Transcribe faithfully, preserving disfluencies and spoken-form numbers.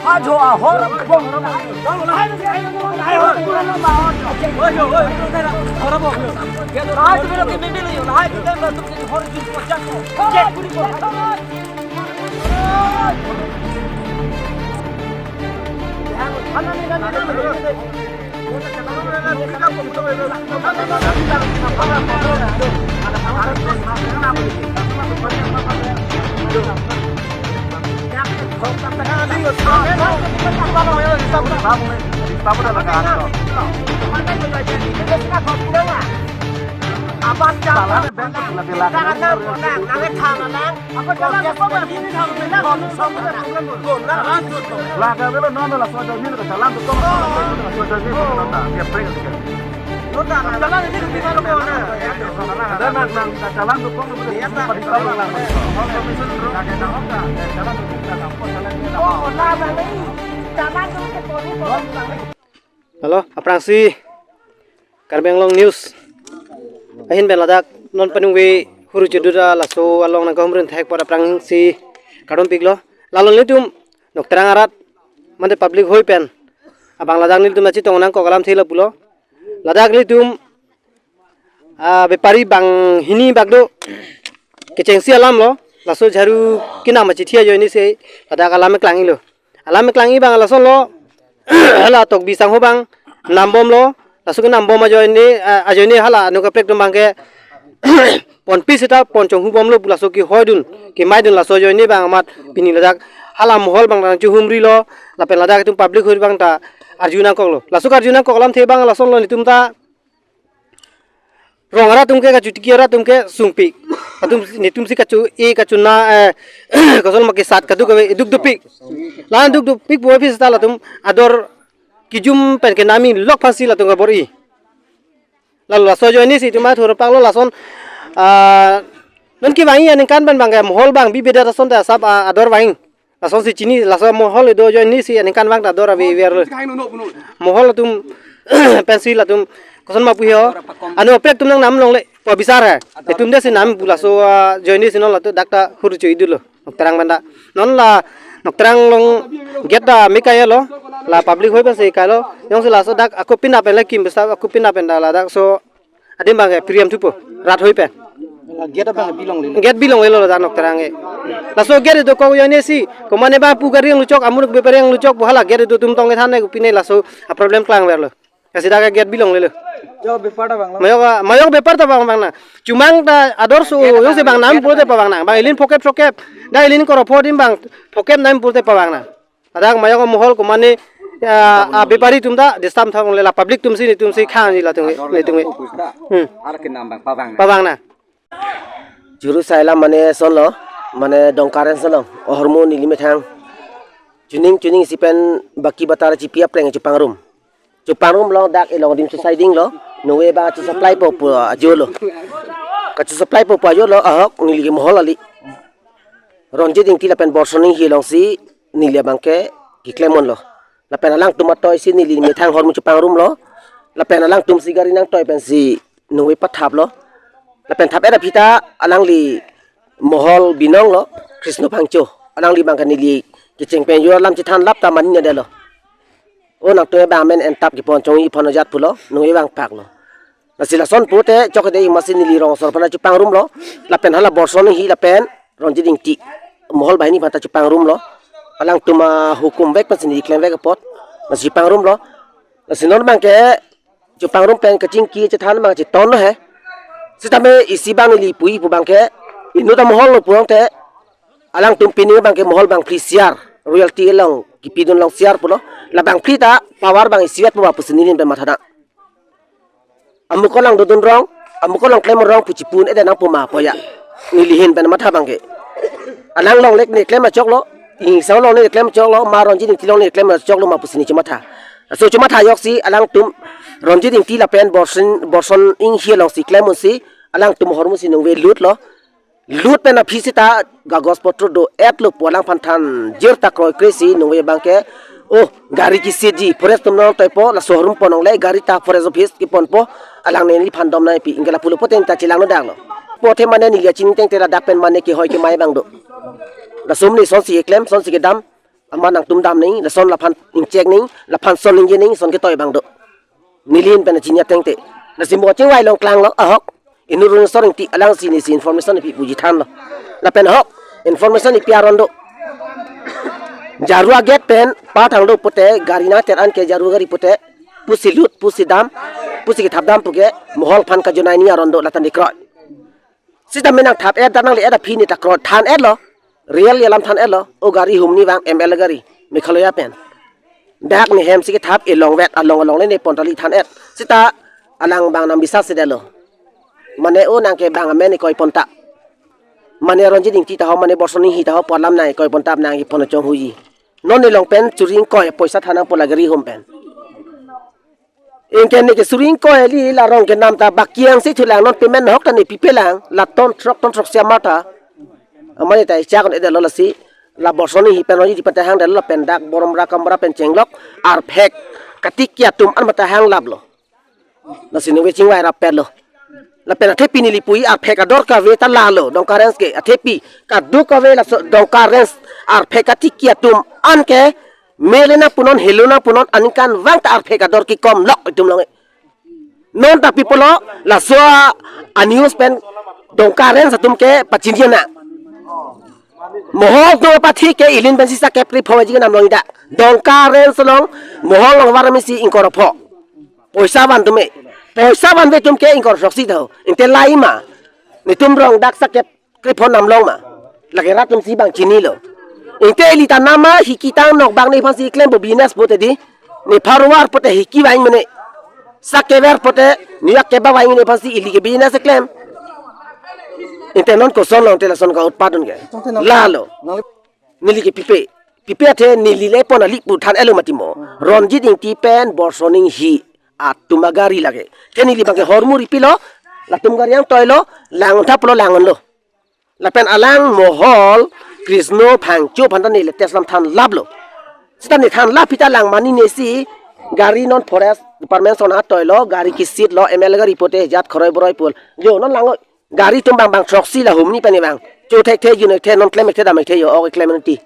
Ajo ahor bom. Halo, aphrangsi Karbi Anglong News ahin pen ladak non peningve huru chedura laso along nangkahumrin thek apot aphrangsi kardom piklo. Lalo nelitum Nokterang arat mate public hoi pen abang ladak nelitum nangchetong nangkok alam thela pulo. Ladak nelitum, ah, bepari banghini bak do, kechengsi alam lo, laso jharu kinam achithi ajoine si ladak alam keklang-i lo. Alam keklang-i abang lasonlo, hala Tokbi sangho abang nam bomlo, laso kenam bom ajoine, ah, ajoine hala anut kaprek atum abangke ponpi seta pon chonghu bomlo pu laso kehoidun, kemaidun laso ajoine abang amat pini ladak hala mohol abang nangchehumrilo, lapen ladak itum public hoi abang ta arju nangkoklo. Laso karju nangkok alamthe abang lasonlo, netum ta rong arat atum ke kachotiki arat atum ke sungpik. Atum netum si kacho-e kachona, eh, kosonma kesat kaduk kave eduk dopik. La-an duk dopik puvoiphit seta latum ador kejum pen kenam-i lok aphansi latum kabor-i. Lalo laso ajoine si itum athur paklo lason, ah, non kevang-i aningkan pen abangke mohol abang bibedet ason ta asap, ah, ador vang. Lasonsi chini, laso mohol kedo ajoine si aningkan vang ta ador avever lo. Mohol atum pensi latum kosonma puho. Anut kaprek atum nangnam longle pu abisar hai. Itum desi nam pu laso, ah, ajoine si non latum dak ta hur chu idul lo. Nokterang pen ta. Non la Nokterang along gate ta me kailo. La public hoi pensi kailo. Jongsi laso dak ako pina pen la kim besa ako pina pen ta ladak so adim abangke piriam thupo, rat hoi pen. La gate abang bilong lilo. Gate bilong lilo ladak Nokterang ke. Laso gate dokok ajoine si, komane abang pu gari angluchok, amur bepari angluchok, bo hala gate do atum tong kethan ne pine laso a problem klangverlo. Kasi dak gate bilong lilo. Jo bepar ta abang lo. Mayok, mayok bepar ta abang abang na. Chumang ta ador so, jongsi abang nam pulote pavang nang. Abang ilin phokep phokep. Da ilin koro pho adim abang phokep nam pulote pavang nang. Ladak mayok mohol komane, ah, ah, bepari atum ta disturb thang le la public atum si netum si khang ji latum netum. Hmm. Ar kenam abang pavang na. Pavang na. Juru sai alam mane sonlo, mane Dongkar en sonlo, ahormu neli methang. Chuning chuning si pen baki batar chipi apreng chupangrum. Chupangrum along dak elong dim susai dinglo, nungve abang kachesupply po pu ajolo. Kachesupply po pu ajolo, ahok neli ke mohol ali. Ronjit Ingti lapen Borson Inghi alongsi neli abangke keklem ponlo. Lapen alangtum atoi si neli methang ahormu chupangrumlo. Lapen alangtum si gari nangtoi pensi nungve pathaplo. Lapen thap-et aphi ta alangli mohol binong lo, Krishna Phangcho. Alangli abangke neli kecheng pen jor alam chethan lap ta mani nya detlo. O nangtum abang amen entap kepon chong-i pon ajat pulo, nungve abang paklo. Lasi lason pute chok de masi neli rong asor aphan chupangrumlo. Lapen hala Borson Inghi lapen Ronjit Ingti mohol banghini aphan ta chupangrumlo. Alangtum ahukum vek pensi neli klemvek apot. Lasi chupangrumlo. Lasi non abangke chupangrum pen kachingki chethan abang chetonlo he. Sitame isi abang neli puji pu abangke inut amohollo pulote alangtum pini abangke mohol abang phli siar. royalty along kipidun long siar pulo, labang phli ta power abang isivet pu ma pusi nelihin pen mathadam. Amukot lang dodun rong, amukot lang klem rong pu chipu un-edet nangpo ma pu ya. Nelihin pen matha abangke. Alang longle ne klem achoklo, Ingsa longle ne klem achoklo, ma Ronjit Ingti longle ne klem achoklo ma pusi ne chimatha. So chimatha ajoksi alangtum Ronjit Ingti lapen Borson, Borson Inghi alongsi klem unsi, alangtum ahormu si ningve lutlo. Lut pen aphi seta kagos potro do-etlo pu alangphan thanjir ta kroikre si ningve abangke, oh, gari kisitji, forest atum nangtoipo, laso ahormu pon longle, gari ta forest office keponpo, alang neliphan dom nangpi, anke lapulo pote ta chelang no daklo. Pote mane neli kachini tengte ladak pen mane kehoi kemai abang do. Lason ne sonsi keklem, sonsi kedam, amat nangtum dam nangji, lason laphan ingchek nangji, laphan son ningje nangji, son ketoi abang do. Nelihin pen chini atengte. Lasi mo chingvai long klanglo ahok. Inut Runesor Ingti alangsi nesi information ipi puji thanlo. Lapen ahok, information ipi aron do. Jarua gate pen pathang do pute, gari nangter anke Jarua gari pute, pusi lut, pusi dam, pusi kethap dam puke, mohol aphan kajonai ni aron do latan dikroi. Seta menang thap-et, dak nangle-et aphi ne ta kroi than-etlo. Real alam than-etlo. O gari humni vang M L A gari, Meghalaya pen. Dak ne hem si kethap, elong vet, along alongle ne pon tali than-et. Seta alang abang nang bisa sedetlo. Mane o nangke bang amen ne koi pon tap. Mane Ronjit Ingti ta ho, mane Borson Inghi ta ho, pu alam nang koi pon tap, nang kepon chonghuji. Non ne long pen churi ingkoi poisa than nangpo la gari hum pen. Anke ne ke churi ingkoi kali, la rong kenam ta baki angsi thulang, non payment ahok ta ne pipelang, la ton throk, ton throksi amat ta. Amane ta ichak un-edetlo lasi, la Borson Inghi pen Ronjit Ingti pen ta hangdetlo, lapen dak Borom Ra Kamra pen chenglok arphek katiki atum an amat ta hanglaplo. Lasi ningve chingvai rapetlo. Lapen athepi neli pu arphek ador kave ta lalo, Dongka Range ke athepi kadokave laso Dongka Range arphek katiki atum anke mele nangpunon, helo nangpunon, aningkanvang ta arphek ador kekom lok itum longle. Non ta pi pulo, laso a-news pen Dongka Range atum ke pachini nang. Mohol atum apathe ke ilin pensi sak kep krepho ji kenam longji dak. Dongka Range along, mohol along var mesi ingkoi ra pho. Poisa van atum e. Poisa vanve atum ke ingkoi ra throksi tho. Ante lahai ma. Netum rong dak sak kep krepho nam long ma. Lake rat atum si bang chinilo. Ante ili ta nama hiki tang nok bang nephansi klempo business pute di. Ne pharvar pute hiki vang mene. Sak kever pute, niak keba vang nephansi ili ke business klem. Ante non koson long te lason ka utpadon ke. Lalo. Neli ke pipe. Pipe athe neli le pon ali pu than-etlo mati mo. Ronjit Ingti pen Borson Inghi atum agari lake. Te neli abangke ahormu ripilo, latum gari nangtoilo, lang thaplo, lang unlo. Lapen alang mohol Krishna Phangcho aphan ta neli test lam thanlaplo. Seta ne thanlap aphi ta lang mani nesi gari non forest department ason atoilo, gari kisitlo, M L A gari pute jat khoroi boroi pul. Jo non lang oi. Gari atum bang bang throksi la humni pen bang. Cho thekthe, jun thekthe, non klem thekthe, dam thekthe, jo ok klem nangti.